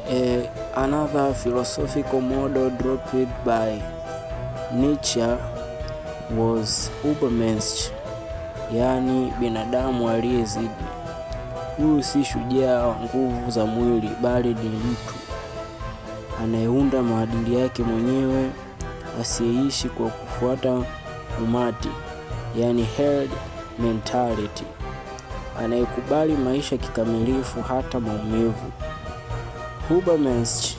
Another philosophical model dropped by Nietzsche was Übermensch, yaani binadamu aliyezidi. Huyu si shujaa wa nguvu za mwili, bali ni mtu anayeunda maadili yake mwenyewe, asiyeishi kwa kufuata umati, yaani herd mentality, anayekubali maisha kikamilifu, hata maumivu. Übermensch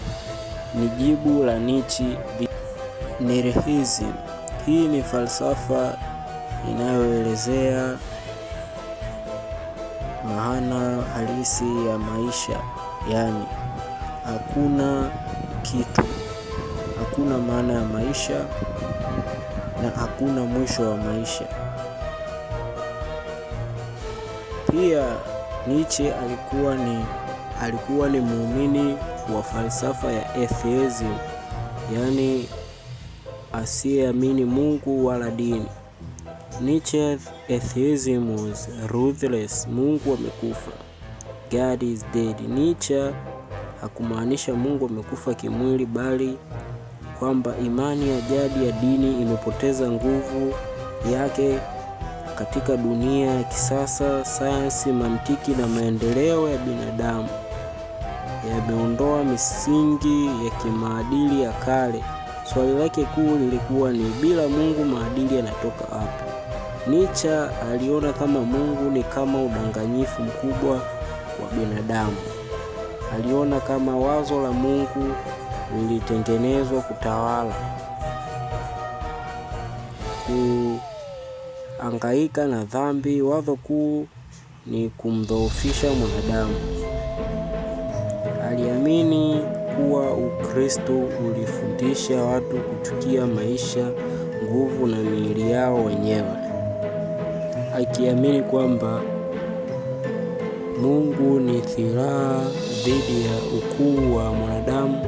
ni jibu la Nietzsche nihilism. Hii ni falsafa inayoelezea maana halisi ya maisha, yaani hakuna kitu, hakuna maana ya maisha na hakuna mwisho wa maisha. Pia Nietzsche alikuwa ni muumini wa falsafa ya atheism, yaani asiyeamini Mungu wala dini. Nietzsche's atheism was ruthless. Mungu amekufa. God is dead. Nietzsche hakumaanisha Mungu amekufa kimwili, bali kwamba imani ya jadi ya dini imepoteza nguvu yake katika dunia ya kisasa. Sayansi, mantiki na maendeleo ya binadamu yameondoa misingi ya kimaadili ya kale. Swali lake kuu lilikuwa ni bila Mungu maadili yanatoka wapi? Nietzsche aliona kama Mungu ni kama udanganyifu mkubwa wa binadamu. Aliona kama wazo la Mungu lilitengenezwa kutawala, kuhangaika na dhambi. Wazo kuu ni kumdhoofisha mwanadamu. Aliamini kuwa Ukristo ulifundisha watu kuchukia maisha, nguvu na miili yao wenyewe, akiamini kwamba Mungu ni silaha dhidi ya ukuu wa mwanadamu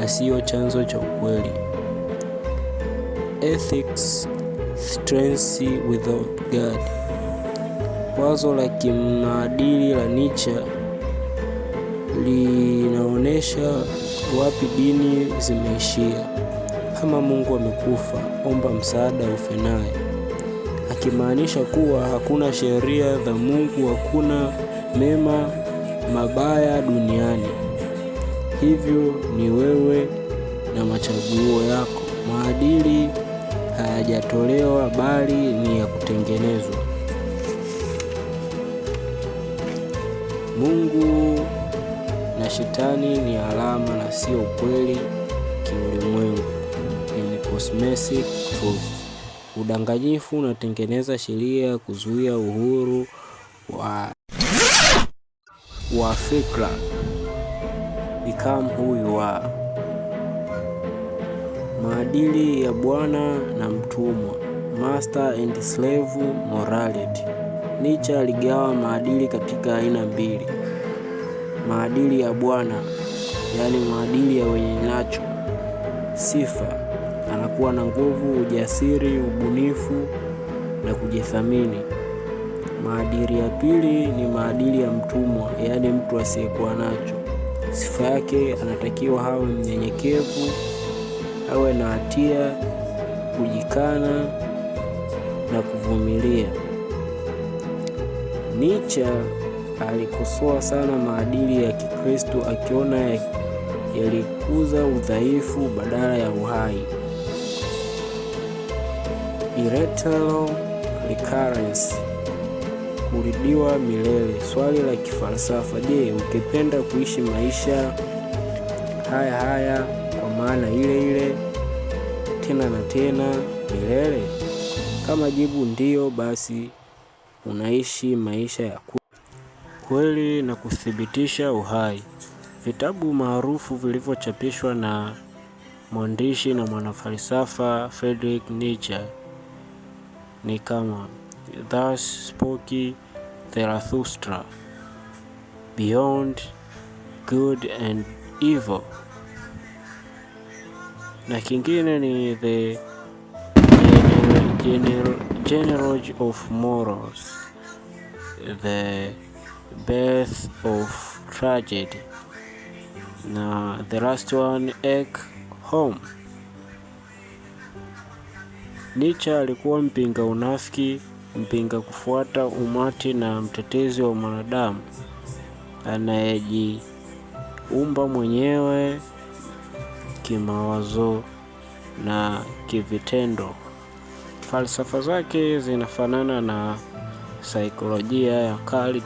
na siyo chanzo cha ukweli. Ethics strength without God. Wazo la kimaadili la Nietzsche linaonyesha wapi dini zimeishia. Kama Mungu amekufa, omba msaada ufe naye, akimaanisha kuwa hakuna sheria za Mungu, hakuna mema mabaya duniani, hivyo ni wewe na machaguo yako. Maadili hayajatolewa bali ni ya kutengenezwa. Mungu na shetani ni alama na sio ukweli kiulimwengu. In cosmic truth. Udanganyifu unatengeneza sheria kuzuia uhuru wa fikra. Become who you are. Maadili ya bwana na mtumwa, master and slave morality. Nietzsche aligawa maadili katika aina mbili: maadili ya bwana, yaani maadili ya wenye nacho sifa, anakuwa na nguvu, ujasiri, ubunifu na kujithamini. Maadili ya pili ni maadili ya mtumwa, yaani mtu asiyekuwa nacho. Sifa yake anatakiwa awe mnyenyekevu, awe na hatia, kujikana na kuvumilia. Nietzsche alikosoa sana maadili ya Kikristo akiona yalikuza udhaifu badala ya uhai. Eternal recurrence, kurudiwa milele. Swali la kifalsafa: je, ungependa kuishi maisha haya haya kwa maana ile ile tena na tena milele? Kama jibu ndiyo, basi unaishi maisha ya kweli na kuthibitisha uhai. Vitabu maarufu vilivyochapishwa na mwandishi na mwanafalsafa Friedrich Nietzsche ni kama Thus Spoke Zarathustra, Beyond Good and Evil, na kingine ni The Genealogy of Morals, The Birth of Tragedy. Na the last one, Ekholm. Nietzsche alikuwa mpinga unafiki, mpinga kufuata umati na mtetezi wa mwanadamu anayejiumba mwenyewe kimawazo na kivitendo. Falsafa zake zinafanana na saikolojia ya Carl